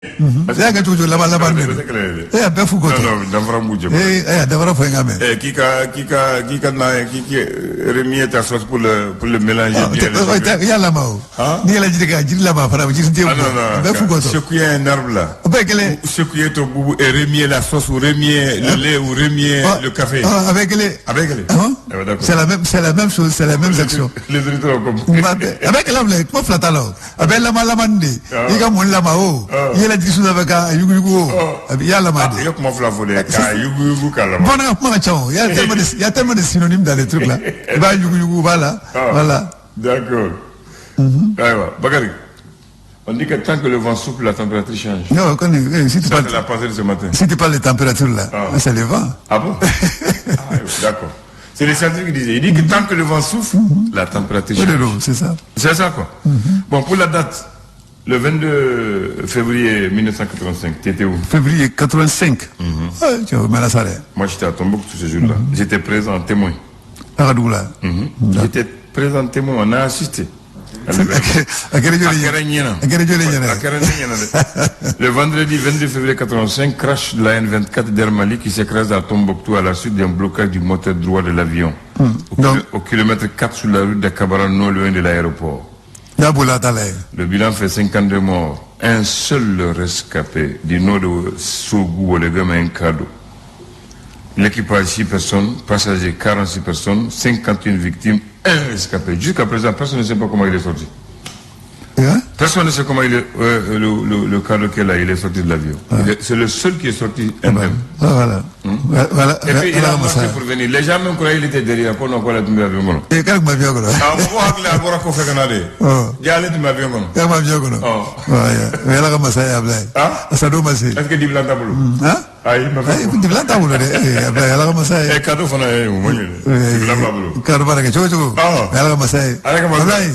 I y'a kɛ cogo cogo, laban laban de don. E a bɛɛ fu ko tɛ. Non, danfara b'u cɛ. Ee, a danfara fɔ n ka mɛn. K'i ka na k'i remuer ta sauce pour le mélanger bien. I y'a lama o. N'i yɛlɛ jiri kan, jiri lama fana, jiri tɛ Ah non, non. bɛɛ fu ko tɔ. Secouer un arbre là. O bɛɛ ye kelen. Secouer ton boubou et remuer la sauce ou remuer le lait ou remuer le café. A bɛɛ kelen. A bɛɛ kelen. Ah, d'accord. C'est la même chose, c'est les mêmes actions. Les auditeurs ont compris. A bɛɛ kelen filɛ, kuma fila t'a la o. A bɛɛ lama lamani de. I ka mɔni lama o. I yɛlɛ jiri sun sanfɛ ka yuguyugu o. I y'a lama de. I ka kuma fila fɔ dɛ, k'a yuguyugu k'a lama. Bamanankan kuma ka ca o. Il y a tellement de synonymes dans les trucs là. I b'a yuguyugu, b'a la. Voilà. D'accord. Ayiwa, Bakary. On dit que tant que le vent souffle, la température change. Non, quand, si tu Ça, parles, c'est la pensée de ce matin. Si tu parles de température là, c'est le vent. Ah bon? Ah, d'accord. C'est les scientifiques qui disaient. Il dit que tant que le vent souffle, la température change. C'est ça. C'est ça, quoi. Bon, pour la date, le 22 février 1985, tu étais où? Février 85. Ah, tu vois, ça. Moi, j'étais à Tombouctou ce jour-là. J'étais présent, témoin. À là. J'étais présent, témoin, on a assisté. A kɛra joli ɲɛna? A kɛra joli ɲɛna? A kɛra ne ɲɛna dɛ. Le vendredi 22 février 85, crash de la N24 d'Air Mali qui s'écrase à Tombouctou à la suite d'un blocage du moteur droit de l'avion. Au kilomètre 4 sur la route de Kabara, non loin de l'aéroport. Le bilan fait 52 morts. Un seul rescapé du nom de Sogou Olegam, un cadeau. L'équipage 6 personnes, passagers 46 personnes, 51 victimes, un rescapé. Jusqu'à présent, personne ne sait pas comment il est sorti. Hein? Personne ne sait comment il est, le cadeau qu'il a, il est sorti de l'avion. C'est le seul qui est sorti indemne. Ah, voilà. Voilà. Et puis il a marché pour venir. Les gens même croyaient qu'il était derrière. Ko non, ko ale tun bɛ avion kɔnɔ. Eh, k'ale tun bɛ avion kɔnɔ. Ah, mɔgɔw hakili la a bɔra kɔfɛ ka na de. Ja, ale tun bɛ avion kɔnɔ. K'ale tun bɛ avion kɔnɔ. O ye Ala ka masa ye, Ablaye. Ah? A sadon ma se. Est-ce que dibilan t'a bolo? Hein? Ayi, ma fɛn. Dibilan t'a bolo dɛ. Eh, Ablaye, Ala ka masa ye. Eh, cadeau fana ye o ma ɲɛ dɛ. Dibilan b'a bolo. Cadeau mana kɛ cogo cogo. O ye Ala ka masa ye. Ala ka masa ye. Ablaye.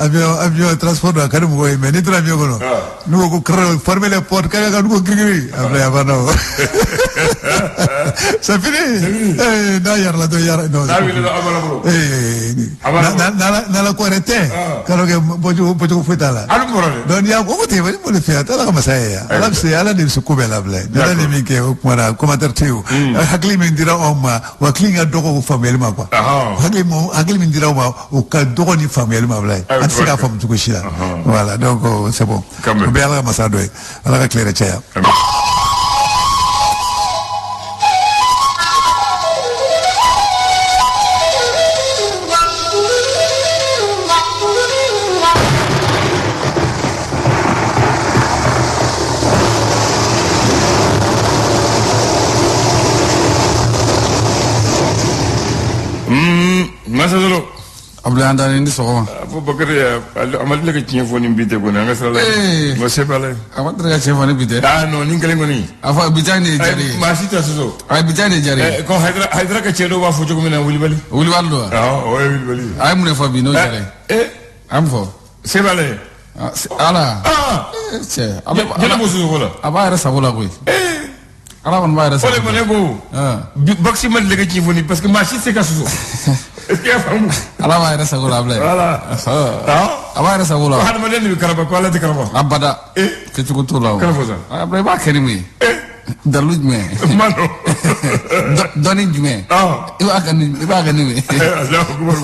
Ayiwa. Avion transport don, a ka di mɔgɔw ye, mais n'i taara avion kɔnɔ. N'u ko ko krrr, fermez les portes, k'a ka n'u ko kirikiri. Ablaye, a banna o. C'est fini. Eh, n'a yɛrɛ dɔn yɛrɛ non. N'a wulila a b'a bolo. Eh, A b'a bolo. n'Ala ko yɛrɛ tɛ. K'a dɔn kɛ bɔcogo foyi t'a la. Hali bɔra dɛ. Donc n'i y'a ko ten, i b'o de f'i ye, a tɛ Ala ka masa ye yan. Ala bɛ se, Ala de bɛ se ko bɛɛ la, Ablaye. Ni Ala de min kɛ, o kuma na commentaire tɛ yen o. Hakili min dira anw ma, o hakili ka dɔgɔ o faamuyali ma quoi. Hakili min dira anw ma, o ka dɔgɔ ni faamuyali ma, Ablaye. An tɛ se k'a faamu cogo si la. Voilà, donc c'est bon. Quand même. O bɛɛ ye Ala ka masa dɔ ye. Ala ka tile yɛrɛ caya. Amin. Masasolo. Abdoulaye Andani, ni sɔgɔma. A fɔ Bakari, a ma deli ka tiɲɛ fɔ ni bi tɛ kɔni, an ka sira la. Eh. Ma se b'a la. A ma deli ka tiɲɛ fɔ ni bi tɛ. Ah non, nin kelen kɔni. A fɔ bi ta in de ye jari ye. Maa si tɛ sɔsɔ. A bi ta in de ye jari ye. Ko Hayidara, Hayidara ka cɛ dɔw b'a fɔ cogo min na, wulibali. Wulibali don wa? Awɔ, o ye wulibali ye. A ye mun de fɔ bi n'o jara ye? Eh, A ye mun fɔ? Se b'a la ye. Ah, Ala. Ah! Eh, cɛ. A Jɛnɛ bɛ b'o sɔsɔ ko la. a b'a yɛrɛ sago la koyi. Ala kɔni b'a yɛrɛ O sago de la. ko ne ko. Ah. Bakisi ma deli ka tiɲɛ fɔ ni parce que maa si tɛ se ka sɔsɔ. Est-ce que i y'a faamu? Ala b'a yɛrɛ sago la, Abdoulaye. Voilà. Ah. Ah. A b'a yɛrɛ sago la. Ko hadamaden de bɛ karaba, ko Ala tɛ karaba. Abada. Eh. Kɛcogo t'o la o. Kana fɔ sa. Ah, Abdoulaye, i b'a kɛ ni mun ye? Eh. Dalilu jumɛn? Ma dɔn. Dɔnni jumɛn? Ah. I b'a kɛ ni mun ye? Alahu akubar.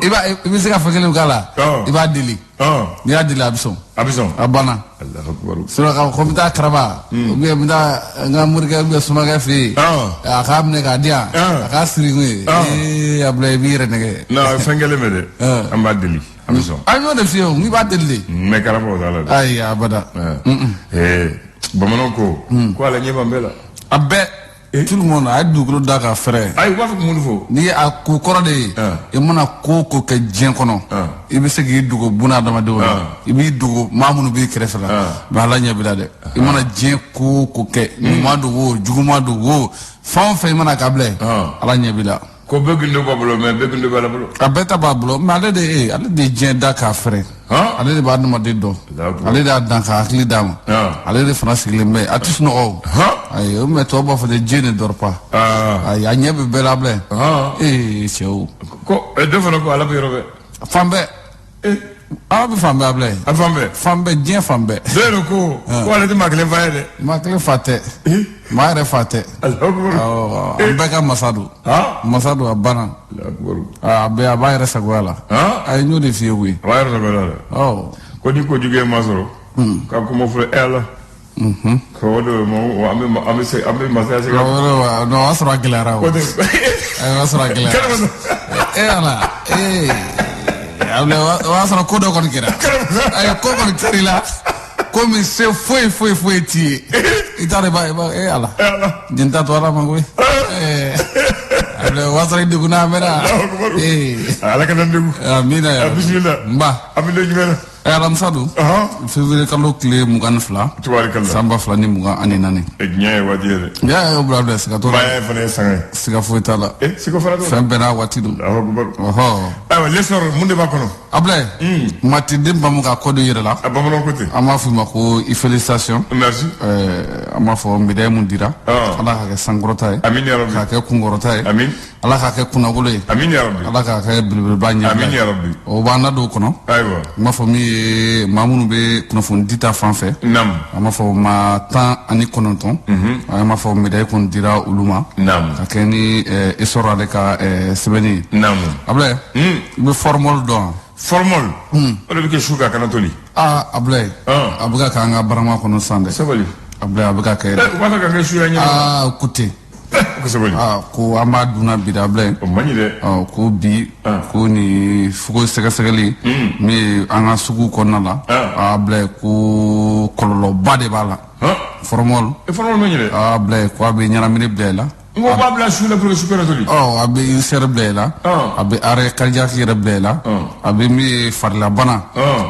I bɛ se ka fɛn kelen k'a la. Ah. I b'a deli. Ah. N'i y'a deli, a bɛ sɔn. A bɛ sɔn. A banna. Alahu akubar. Sinon k'a fɔ ko n bɛ taa karaba, ou bien n bɛ taa n ka morikɛ ou bien somakɛ fɛ yen. Ah. A k'a minɛ k'a di yan. Ah. A k'a siri n kun ye. Ah. Ee Abdoulaye, i b'i yɛrɛ nɛgɛ. Non, fɛn kelen bɛ dɛ. Ah. An b'a deli. A bɛ sɔn. An y'o de f'i ye o, n k'i b'a deli de. Mais karaba o t'a la dɛ. Ayi, abada. Eh, bamananw ko ko ala ɲɛ b'an bɛɛ la. A bɛɛ. Tout le monde a ye dugukolo da ka fɛrɛ. Ayi, u b'a fɔ mun de fɔ? N'i ye a ko kɔrɔ de ye, Ah. i mana ko o ko kɛ diɲɛ kɔnɔ, Ah. i bɛ se k'i dogo buna adamadenw la, Ah. i b'i dogo maa minnu b'i kɛrɛfɛ la, Ah. mais Ala ɲɛ b'i la dɛ. I mana diɲɛ ko o ko kɛ, ɲuman don o, juguman don o, fɛn o fɛn i mana k'a bila ye, Ah. Ala ɲɛ b'i la. Ko bɛɛ gundo b'a bolo, mais bɛɛ gundo b'a la bolo. A bɛɛ ta b'a bolo, mais ale de ye ale de ye diɲɛ da k'a fɛrɛ. Han? Ale de b'a adamaden dɔn. Allahu akbar. Ale de y'a dan ka hakili d'a ma. Ah. Ale de fana sigilen bɛ, a tɛ sunɔgɔ o. Han? Ayi, o mais tɔw b'a fɔ de, Dieu ne dort pas. Ah. Ayi, a ɲɛ bɛ bɛɛ la bilen. Han? Ee cɛw. Ko dɔ fana ko Ala bɛ yɔrɔ bɛɛ. Fan bɛɛ. Eh. Aw bɛ fan bɛɛ, Ablaye. A fan bɛɛ. Fan bɛɛ, diɲɛ fan bɛɛ. Dɔw yɛrɛ ko ale tɛ maa kelen fa ye dɛ. Maa kelen fa tɛ. Maa yɛrɛ fa tɛ. Alahu akibaru. Awɔ, an bɛɛ ka masa don. Masa don, a banna. Alahu akibaru. A bɛɛ a b'a yɛrɛ sagoya la. A ye n y'o de f'i ye koyi. A b'a yɛrɛ sagoya la dɛ. Ɔ. Ko ni kojugu ye maa sɔrɔ. Ka kuma fɔlɔ e Ala. Ka o don an bɛ an bɛ se an bɛ masaya se ka. Non, o y'a sɔrɔ a gɛlɛyara o. Ko tɛ. O y'a sɔrɔ a gɛlɛyara. E Ala ee. Ablaye, o y'a sɔrɔ ko dɔ kɔni kɛra. Ayi, ko kɔni kɛr'i la. Ko min se foyi foyi foyi t'i ye. I t'a dɔn i b'a e Ala. Nin t'a to Ala ma koyi. Ablaye, o y'a sɔrɔ i degunna a mɛnna. Ee. Ala kana n degun. Amina ya Rabbi. Bisimila. N ba. An bɛ don jumɛn na? Alamisa don. Février kalo tile 22. Tubaarikala. San 2024. Diɲɛ ye waati ye dɛ. Ya ye o bila bila siga t'o la. Maaya fana ye sanga ye. Siga foyi t'a la. Siga fana t'o la. Fɛn bɛɛ n'a waati don. Alahu akibaru. Ɔhɔ. Ayiwa, l'essor mun de b'a kɔnɔ? Ablaye. Matiden bamu ka kɔ don i yɛrɛ la. A bamananw ko ten. An b'a f'u ma ko i félicitation. Merci. An b'a fɔ médaille mun dira. Ala k'a kɛ sankɔrɔta ye. Amin ya Rabbi. K'a kɛ kunkɔrɔta ye. Amin. Ala k'a kɛ kunnawolo ye. Amin ya Rabbi. Ala k'a kɛ belebeleba ɲɛbila ye. Amin ya Rabbi. O b'an ladon o kɔnɔ. Ayiwa. N b'a fɔ min ye maa minnu bɛ kunnafoni di ta fan fɛ. Naam. An b'a fɔ maa 19. An b'a fɔ médaille kɔni dira olu ma. Naam. Ka kɛ ni essor ale ka sɛbɛnni ye. Naam. Ablaye. I bɛ formol dɔn wa? Formol. O de bɛ kɛ su kan kana toli. Aa, Ablaye. A bɛ ka k'an ka barama kɔnɔ sisan dɛ. Sabali. Ablaye, a bɛ ka kɛ dɛ. U b'a fɛ ka kɛ suya ɲɛna. Aa, ko ten. Ko sabali. Aa, ko an b'a dunna bi dɛ, Ablaye. O man ɲi dɛ. Ɔ, ko bi ko nin fugo sɛgɛsɛgɛli min ye an ka sugu kɔnɔna la. Ablaye, ko kɔlɔlɔba de b'a la. Formol. Formol man ɲi dɛ. Ablaye, ko a bɛ ɲɛnamini bila i la. N ko b'a bila su la pour que su kana toli. Ɔ, a bɛ ulcère bila i la. A bɛ arrêt cardiaque yɛrɛ bila i la. A bɛ min ye farilabana.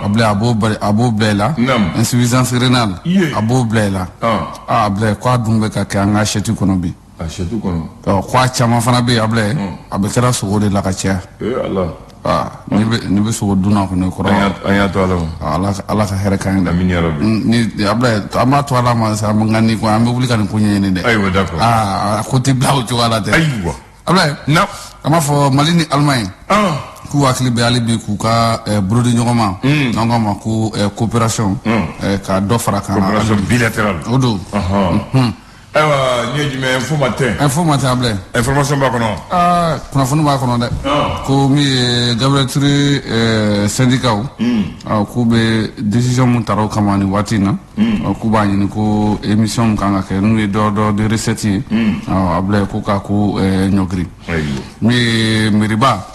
Ablaye, a b'o bila i la. Insuffisance rénale. A b'o bila i la. Aa, Ablaye, ko a dun bɛ ka kɛ an ka assiette kɔnɔ bi. Assiette kɔnɔ. Ɔ, ko a caman fana bɛ yen, Ablaye, a bɛ kɛra sogo de la ka caya. Ee Ala. Aa, n'i bɛ sogo dun na kɔni kɔrɔ. An y'a to Ala ma. Ala ka hɛrɛ k'an ye dɛ. Amin ya Rabbi. Ni Ablaye, an b'a to Ala ma sa, nka nin ko an bɛ wuli ka nin ko ɲɛɲini dɛ. Ayiwa, d'accord. Aa, a ko tɛ bila o cogoya la dɛ. Ayiwa. Ablaye. Na. An b'a fɔ Mali ni Allemagne. K'u hakili bɛ hali bi k'u ka bolodi ɲɔgɔn ma. N'an k'a ma ko coopération. Ka dɔ fara kan. Coopération bilatérale. O don. Ayiwa, nin ye jumɛn? Info Matin. Info Matin, Ablaye. Information b'a kɔnɔ. Aa, kunnafoni b'a kɔnɔ dɛ. Ko min ye Gabriel Touré syndicat, k'u bɛ décision mun tara o kama nin waati in na. K'u b'a ɲini ko émission min kan ka kɛ n'u ye dɔ de recette ye. Ablaye, ko k'a ko ɲɔgiri. Min ye Meriba.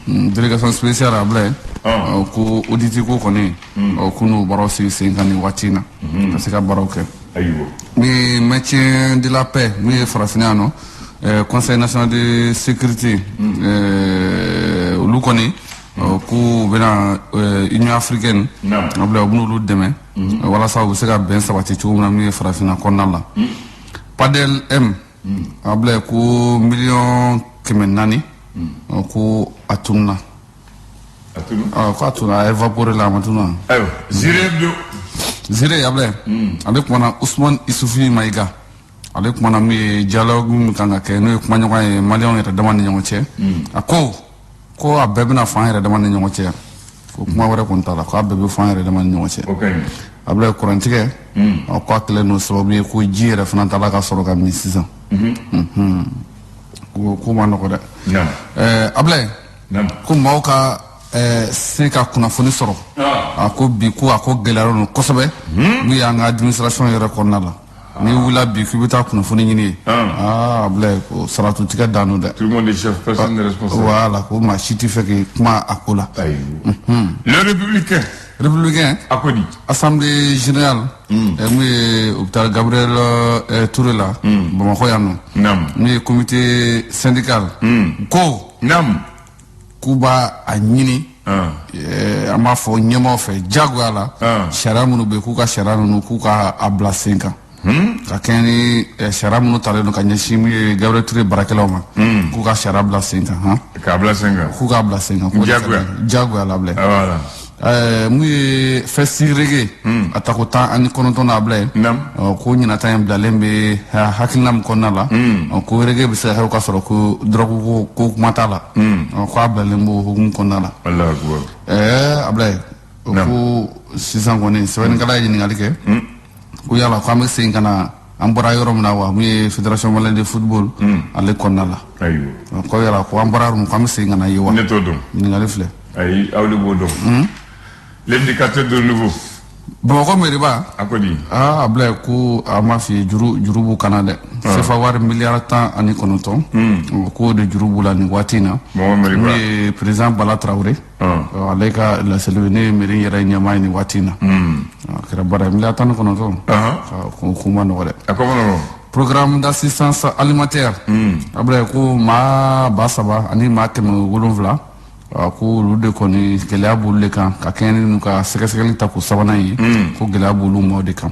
Délégation spéciale, Ablaye. Ko audit ko kɔni. K'u n'o baaraw sigi sen kan nin waati in na. Ka se ka baaraw kɛ. Ayiwa. Min maintien de la paix, min ye farafinna yan nɔ, conseil national de sécurité, olu kɔni k'u bɛna Union africaine, Ablaye, u bɛn'olu dɛmɛ walasa u bɛ se ka bɛn sabati cogo min na min ye farafinna kɔnɔna la. Padel M, Ablaye, ko 400 000 000 ko a tununa. A tununa. Ko a tununa, a évaporé la, a ma tununa. Ayiwa, Zire Hebdo. Zire, Ablaye, ale kumana Usman Isufi Mayiga, ale kumana min ye dialogue min kan ka kɛ, n'o ye kumaɲɔgɔn ye maliyɛnw yɛrɛ dama ni ɲɔgɔn cɛ. A ko a bɛɛ bɛna fɔ an yɛrɛ dama ni ɲɔgɔn cɛ, ko kuma wɛrɛ kɔni t'a la, ko a bɛɛ bɛ fɔ an yɛrɛ dama ni ɲɔgɔn cɛ. O ka ɲi. Ablaye, kurantigɛ, ko a kɛlen don sababu ye ko ji yɛrɛ fana t'a la ka sɔrɔ ka min sisan. Ko ma nɔgɔ dɛ. Ablaye, ko maaw ka se ka kunnafoni sɔrɔ, a ko bi ko a ko gɛlɛyalen don kosɛbɛ min y'an ka administration yɛrɛ kɔnɔna la. N'i wulila bi k'i bɛ taa kunnafoni ɲini ye, aa, Ablaye, ko saratutigɛ dan don dɛ. Tout le monde est chef, personne n'est responsable. Voilà, ko maa si tɛ fɛ k'i kuma a ko la. Le Républicain. Républicain. A ko di? Assemblée générale mun ye hôpital Gabriel Touré la Bamakɔ yan nɔ. Min ye comité syndical ko k'u b'a a ɲini, an b'a fɔ ɲɛmaaw fɛ diyagoya la, sariya minnu bɛ yen, k'u ka sariya ninnu, k'u ka a bila sen kan ka kɛɲɛ ni sariya minnu talen don ka ɲɛsin min ye Gabriel Touré baarakɛlaw ma, k'u ka sariya bila sen kan han. K'a bila sen kan. K'u k'a bila sen kan. Diyagoya. Diyagoya la, Ablaye. Voilà. Mun ye festi reggae a tako 19 na, Ablaye, ko ɲinata in bilalen bɛ hakilina min kɔnɔna la, ko reggae bɛ se ka kɛ ka sɔrɔ ko drogue ko kuma t'a la, ko a bilalen b'o hukumu kɔnɔna la. Allahu akbar. Ablaye, Ko sisan kɔni sɛbɛnnikɛla ye ɲininkali kɛ ko yala ko an bɛ segin ka na an bɔra yɔrɔ min na wa, mun ye Fédération malienne de football ale kɔnɔna la. Ayiwa. Ko yala ko an bɔra yɔrɔ min, ko an bɛ segin ka na yen wa? Ne t'o dɔn. Ɲininkali filɛ. Ayi, aw de b'o dɔn. L'indicateur de nouveau. Bamakɔ meriba. A ko di? Aa, Abulaye, ko a ma f'i ye, juru b'u kana dɛ, sefa wari miliyari 19, k'o de juru b'u la nin waati in na. Bamakɔ meriba. Min ye président Bala Tarawele, ale ka laseli, ne ye mairie yɛrɛ ɲɛmaa ye nin waati in na. A kɛra baara ye, miliyari 19, ko ma nɔgɔ dɛ. A ko ma nɔgɔ. Programme d'assistance alimentaire, Abulaye, ko maa 3700, ko olu de kɔni gɛlɛya b'olu de kan, ka kɛɲɛ n'u ka sɛgɛsɛgɛli ta ko sabanan ye, ko gɛlɛya b'olu maaw de kan.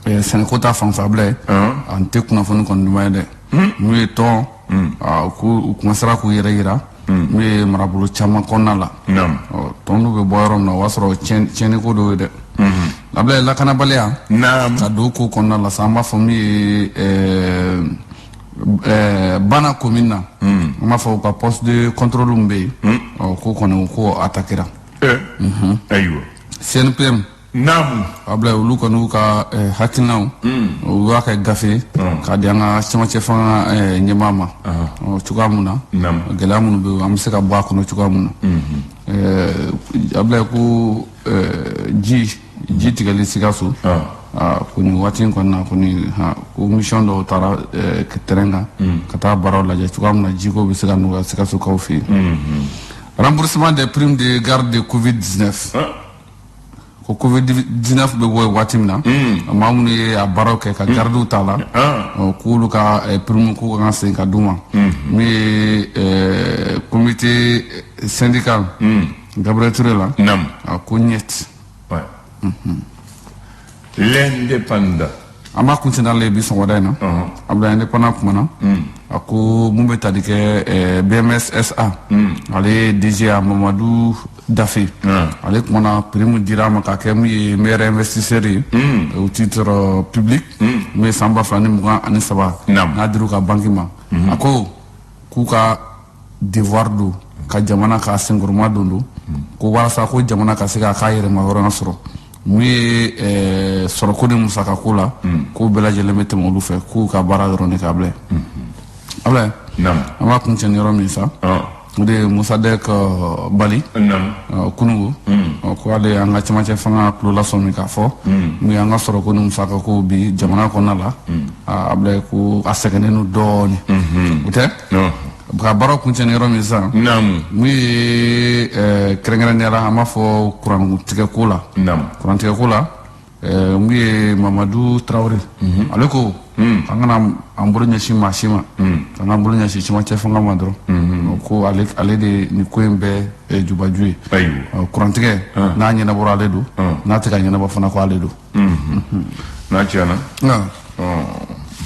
Sɛnɛko ta fanfɛ, Abulaye, an tɛ kunnafoni kɔni duman ye dɛ. N'u ye tɔn ko u commencera k'u yɛrɛ yira n'u ye marabolo caman kɔnɔna la. Tɔn n'u bɛ bɔ yɔrɔ min na, o b'a sɔrɔ tiɲɛniko dɔw ye dɛ. Abulaye, lakanabaliya ka don ko kɔnɔna la sa, an b'a fɔ min ye Bana commune na, an b'a fɔ u ka poste de contrôle min bɛ yen, ko kɔni ko attaquera. Ayiwa. CNPM. Abulaye, olu kɔni y'u ka hakilinaw, u y'a kɛ gafe k'a di an ka cɛmancɛ fanga ɲɛmaa ma, cogoya mun na gɛlɛya minnu bɛ yen, an bɛ se ka bɔ a kɔnɔ cogoya mun na. Abulaye, ko ji tigɛli Sikaso, ko nin waati in kɔni na kɔni, ko mission dɔw taara terrain kan ka taa baaraw lajɛ cogoya min na jiko bɛ se ka nɔgɔya Sikasokaw fɛ yen. Remboursement des primes de garde de Covid-19, ko Covid-19 bɛ bɔ yen waati min na, maa minnu ye a baaraw kɛ ka gardiw t'a la, k'olu ka prime k'u kan ka segin ka d'u ma. Min ye comité syndical Gabriel Touré la, ko ɲɛti. L'indépendant. An b'a kuncɛ n'ale bi sɔgɔmada in na. Abulaye, indépendant kumana, a ko mun bɛ tali kɛ BMS SA, ale ye DG Mamadu Dafe, ale kumana prix mun dira a ma ka kɛ mun ye meilleur investisseur ye au titre public, mun ye san 2023 n'a dir'u ka banque ma. A ko k'u ka devoir don ka jamana ka senkɔrɔma don ko walasa ko jamana ka se k'a k'a yɛrɛma hɔrɔnya sɔrɔ, mun ye sɔrɔko ni musakako la, k'o bɛɛ lajɛlen bɛ tɛmɛ olu fɛ, k'u ka baara dɔrɔn de k'a bila. Abulaye, an b'a kuncɛ ni yɔrɔ min sa, o de ye Musadek Bali kunungo, ko ale an ka cɛmancɛ fanga tulo lasɔmi k'a fɔ mun ye an ka sɔrɔko ni musakako bi jamana kɔnɔna la. Abulaye, ko a sɛgɛnnen don dɔɔnin, o tɛ ka baara kuncɛ ni yɔrɔ min sisan, mun ye kɛrɛnkɛrɛnnenya la, an b'a fɔ kurantigɛko la. Kurantigɛko la, mun ye Mamadu Tarawele, ale ko an kana an bolo ɲɛsin maa si ma, an k'an bolo ɲɛsin cɛmancɛ fanga ma dɔrɔn, ko ale de nin ko in bɛɛ jubaju ye. Kurantigɛ n'a ɲɛnabɔra ale don, n'a tɛ ka ɲɛnabɔ fana ko ale don. N'a tiɲɛna,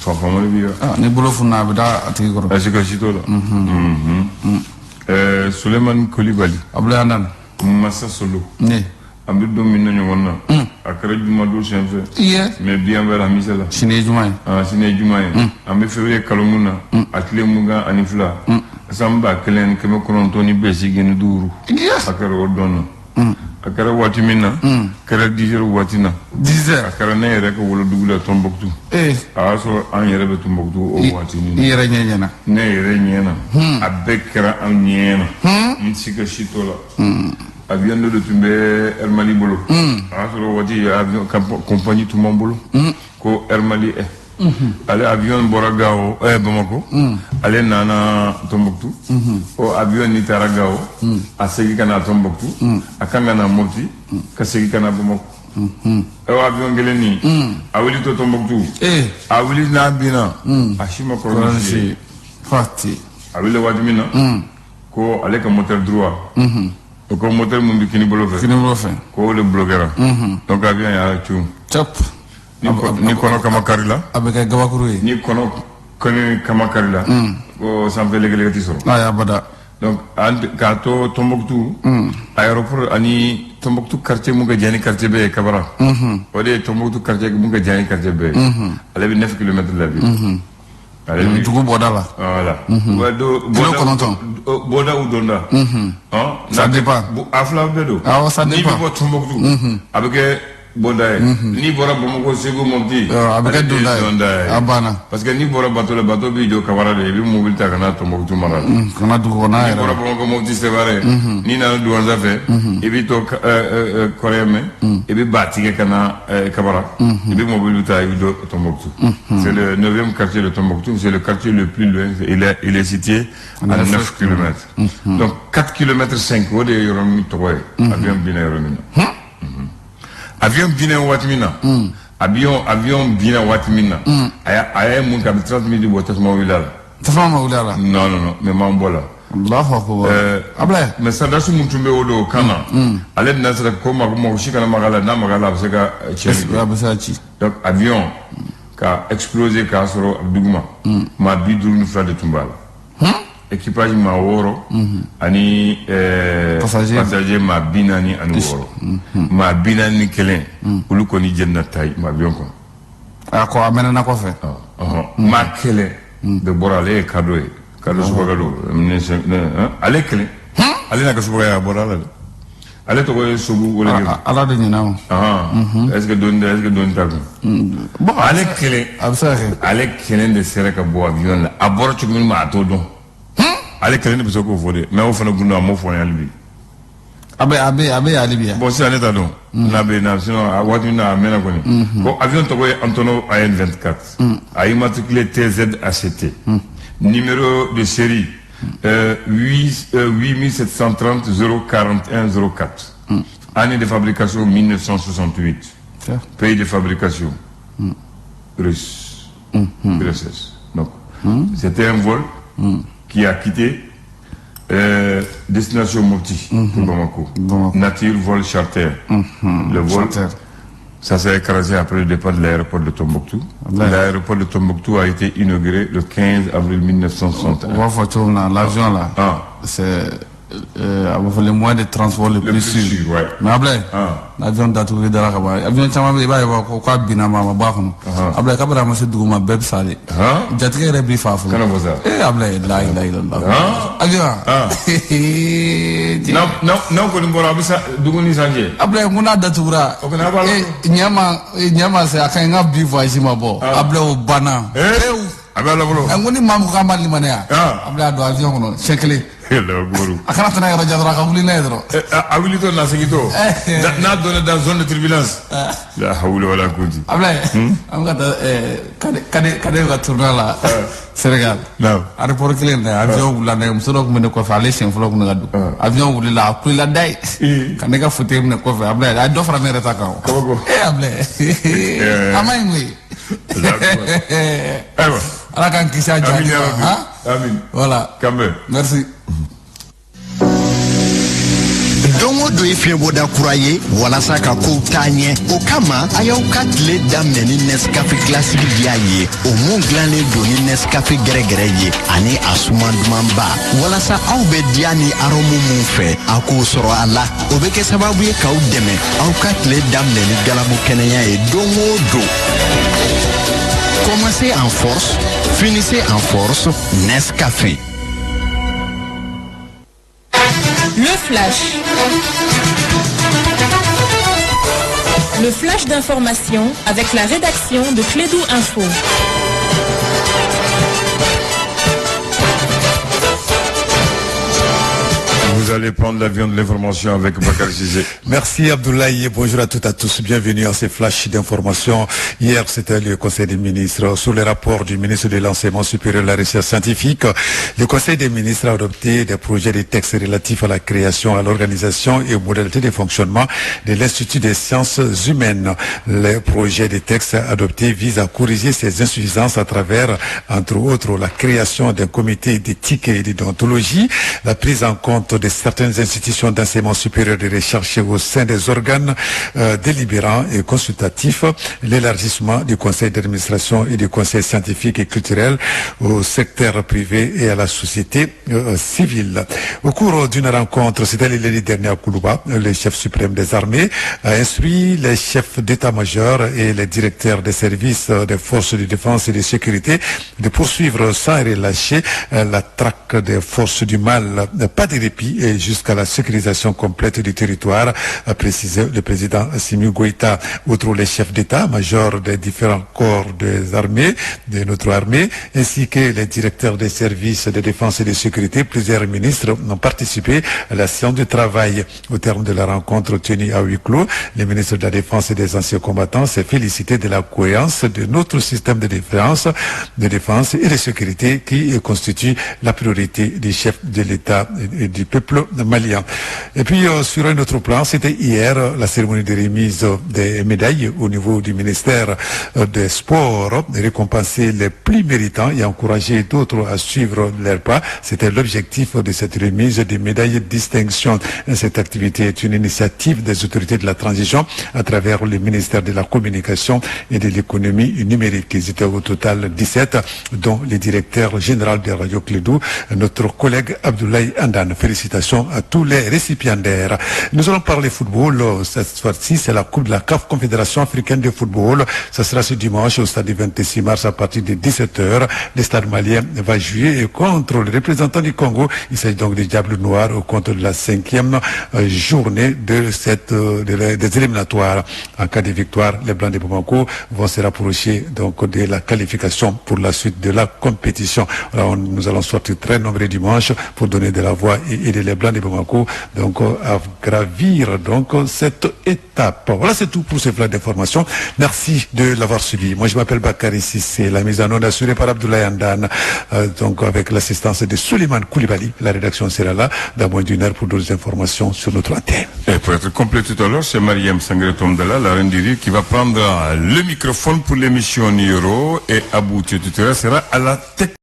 faamali b'i la. Ni bolo fununa, a bɛ da a tigi kɔrɔ. A si ka si t'o la. Sulemani Kulibali. Abulaye Andan. Masa Solo. Ne. An bɛ don min na ɲɔgɔn na, a kɛra jumadon senfɛ. Mais bi an bɛ alamisa la. Sini ye juma ye. Sini ye juma ye. An bɛ février kalo mun na, a tile 22, san 1985. A kɛra o don na. A kɛra waati min na, kɛra 10 heures waati na. 10 heures. A kɛra ne yɛrɛ ka wolodugu la, Tombouctou. A y'a sɔrɔ an yɛrɛ bɛ Tombouctou o waati ni. I yɛrɛ ɲɛ ɲɛna. Ne yɛrɛ ɲɛ na. A bɛɛ kɛra an ɲɛ na. N si ka si t'o la. Avion dɔ de tun bɛ Air Mali bolo. A y'a sɔrɔ o waati avion compagnie tun b'an bolo. Ko Air Mali Air. Ale avion bɔra Gao, Bamako. Ale nana Tombouctou. O avion ni taara Gao. A segin ka na Tombouctou. A kan ka na Mopti. Ka segin ka na Bamako. O avion kelen nin. A wuli to Tombouctou. A wuli n'a binna. A si ma kɔrɔ ni si ye. Fati. A wuli waati min na, ko ale ka moteur droit, o ko moteur mun bɛ kini bolo fɛ. Kini bolo fɛ. Ko o de bloquera. Donc avion y'a cun. Cap. Ni kɔnɔ kama kari la. A bɛ kɛ gabakuru ye. Ni kɔnɔ kɔni kama kari la, ko sanfɛ legelege ti sɔrɔ. Ayi, abada. Donc k'a to Tombouctou aéroport ani Tombouctou quartier mun ka jan ni quartier bɛɛ ye, Kabara. O de ye Tombouctou quartier mun ka jan ni quartier bɛɛ ye. Ale bɛ 9 kilomètres la bi. Dugu bɔda la. Voilà. Kilo 9. Bɔda ou donda. Ça dépend. A fila bɛɛ don. Awɔ, ça dépend. N'i bɛ bɔ Tombouctou. A bɛ kɛ bɔda ye. N'i bɔra Bamakɔ, Segu, Mopti. A bɛ kɛ donda ye. A banna. Parce que n'i bɔra bateau la, bateau b'i jɔ Kabara de, i bɛ mobili ta ka na Tombouctou mara la. Ka na dugu kɔnɔ yɛrɛ. N'i bɔra Bamakɔ, Mopti, Sevare. N'i nana Douentza fɛ. I b'i to Kɔrɛmɛ. I bɛ ba tigɛ ka na Kabara. I bɛ mobili ta, i bɛ don Tombouctou. C'est le 9e quartier de Tombouctou, c'est le quartier le plus loin. Il est situé à 9 km. Donc 4 km 5, o de ye yɔrɔ min tɔgɔ ye. Avion binna yɔrɔ min na. Avion binna waati min na, avion binna waati min na, a ye mun kɛ? A bɛ 30 minutes bɔ, tasuma wulila la. Tasuma ma wuli a la? Non, non, non, mais m'an bɔ la. Allahu akbar. Ablaye. Mais sardasi mun tun bɛ o don o kan na, ale nana sera ko ma ko mɔgɔ si kana maga a la, n'a maga a la, a bɛ se ka tiɲɛni kɛ. A bɛ se ka ci. Donc avion ka exploser k'a sɔrɔ duguma, maa 52 de tun b'a la. Équipage maa 6 ani passager maa 46. Maa 41, olu kɔni jenina ta avion kɔnɔ. A ko a mɛnna kɔfɛ. Maa kelen de bɔra, ale ye cadeau ye. Cadeau subaga don. Ale kelen. Ale n'a ka subaga, a bɔra la dɛ. Ale tɔgɔ ye Sogu Wolege. Ala de ɲinɛ o. Est-ce que doni est-ce que doni t'a kun? Bon, ale kelen. A bɛ se ka kɛ. Ale kelen de sera ka bɔ avion la. A bɔra cogo min ma, a t'o dɔn. Ale kelen de bɛ se k'o fɔ de, mais o fana gundo, a m'o fɔ n ye hali bi. A bɛ hali bi. Bon, sisan ne t'a dɔn. N'a bɛ na, sinon a waati min na a mɛnna kɔni. Ko avion tɔgɔ ye Antonov AN24. A immatriculé TZACT. Numéro de série 8 8730 041 04. Année de fabrication 1968. Pays de fabrication russe. URSS. Donc c'était un vol qui a quitté destination Mopti pour Bamako. Nature vol charter. Le vol, charter. Ça s'est écrasé après le départ de l'aéroport de Tombouctou. L'aéroport de Tombouctou a été inauguré le 15 avril 1961. On va faire l'avion là. C'est le moyen de transport le plus sûr. Ouais. Mais Ablaye, l'avion datuguli dara ka ban. Avion caman bɛ yen, i b'a ye ko k'a binna ma, a ma bɔ a kɔnɔ. Ablaye, kabini a ma se dugu ma, bɛɛ bɛ sa de. Jatigɛ yɛrɛ b'i fa fɔlɔ. Kana fɔ sa. Ablaye, la ilaha illallah. Avion. N'aw kɔni bɔra, a bɛ sa dugu ni san cɛ. Ablaye, mun n'a datugura? O kɔni a b'a la. Ɲɛ ma se, a ka ɲi n ka bi voyage ma bɔ. Ablaye, o banna. Pewu. A bɛ ala bolo. N ko ni maa min ko k'a ma limaniya. Ablaye, a don avion kɔnɔ siɲɛ kelen. A kana tɛmɛ yɔrɔ jan dɔrɔn, a ka wuli n'a ye dɔrɔn. A wulitɔ n'a segintɔ. N'a donna dans zone de turbulence. La hawla wala quwwata. Ablaye, an bɛ ka taa Kade ka tournée la Sénégal. Aéroport kelen in na, avion wulila n'a ye, muso dɔ tun bɛ ne kɔfɛ, ale siɲɛ fɔlɔ tun bɛ ka don. Avion wulila, a kulela da ye. Ka ne ka fauteuil minɛ kɔfɛ, Ablaye, a ye dɔ fara ne yɛrɛ ta kan. Kabako. Ablaye, a ma ɲi koyi. Ayiwa. Ala k'an kisi a Amin jadi ya ma. Rabbi. Amin. Voilà. Kanbɛn. Merci. Don o don ye fiɲɛbɔda kura ye walasa ka kow taa ɲɛ. O kama, a y'aw ka tile daminɛ ni Nescafe classique diya ye, o mun dilannen don ni Nescafe gɛrɛgɛrɛ ye ani a suman dumanba, walasa aw bɛ diya ni arôme mun fɛ, a k'o sɔrɔ a la. O bɛ kɛ sababu ye k'aw dɛmɛ aw ka tile daminɛ ni galabu kɛnɛya ye don o don. Commencez en force, finissez en force, Nescafé. Le flash. Le flash d'information avec la rédaction de Klédu Info. Vous allez prendre l'avion de l'information avec Bakar Cissé. Merci Abdoulaye et bonjour à toutes et à tous. Bienvenue à ces flashs d'information. Hier, c'était le Conseil des ministres sur le rapport du ministre de l'Enseignement supérieur et de la Recherche scientifique. Le Conseil des ministres a adopté des projets de textes relatifs à la création, à l'organisation et aux modalités de fonctionnement de l'Institut des sciences humaines. Les projets de textes adoptés visent à corriger ces insuffisances à travers, entre autres, la création d'un comité d'éthique et de déontologie, la prise en compte des certaines institutions d'enseignement supérieur de recherche au sein des organes délibérants et consultatifs, l'élargissement du conseil d'administration et du conseil scientifique et culturel au secteur privé et à la société civile. Au cours d'une rencontre, c'était l'année dernière à Koulouba, le chef suprême des armées a instruit les chefs d'état-major et les directeurs des services des forces de défense et de sécurité de poursuivre sans relâcher la traque des forces du mal, pas de répit et jusqu'à la sécurisation complète du territoire, a précisé le président Assimi Goïta. Outre les chefs d'état-major des différents corps des armées, de notre armée, ainsi que les directeurs des services de défense et de sécurité, plusieurs ministres ont participé à la séance de travail. Au terme de la rencontre tenue à huis clos, le ministre de la Défense et des anciens combattants s'est félicité de la cohérence de notre système de défense et de sécurité qui constitue la priorité du chef de l'État et du peuple malien. Et puis, sur un autre plan, c'était hier la cérémonie de remise des médailles au niveau du ministère des Sports, récompenser les plus méritants et encourager d'autres à suivre leur pas. C'était l'objectif de cette remise des médailles de distinction. Cette activité est une initiative des autorités de la transition à travers le ministère de la Communication et de l'économie numérique. Ils étaient au total 17, dont le directeur général de Radio Klédou, notre collègue Abdoulaye Andan. Félicitations à tous les récipiendaires. Nous allons parler football. Cette fois-ci, c'est la Coupe de la CAF, Confédération africaine de football. Ça sera ce dimanche au stade du 26 mars à partir de 17h. Le stade malien va jouer contre le représentant du Congo. Il s'agit donc des Diables Noirs au compte de la 5e journée de des éliminatoires. En cas de victoire, les Blancs de Bamako vont se rapprocher donc de la qualification pour la suite de la compétition. Alors, nous allons sortir très nombreux dimanche pour donner de la voix et aider les Blancs de Bamako donc à gravir donc cette étape. Voilà, c'est tout pour ce flash d'information. Merci de l'avoir suivi. Moi, je m'appelle Bakary Cissé. La mise en onde assurée par Abdoulaye Andan, donc avec l'assistance de Souleymane Koulibaly. La rédaction sera là dans moins d'une heure pour d'autres informations sur notre antenne. Et pour être complet tout à l'heure, c'est Mariam Sangaré Tomdala, la reine du rire, qui va prendre le microphone pour l'émission Niro, et Abou Tututura sera à la tête.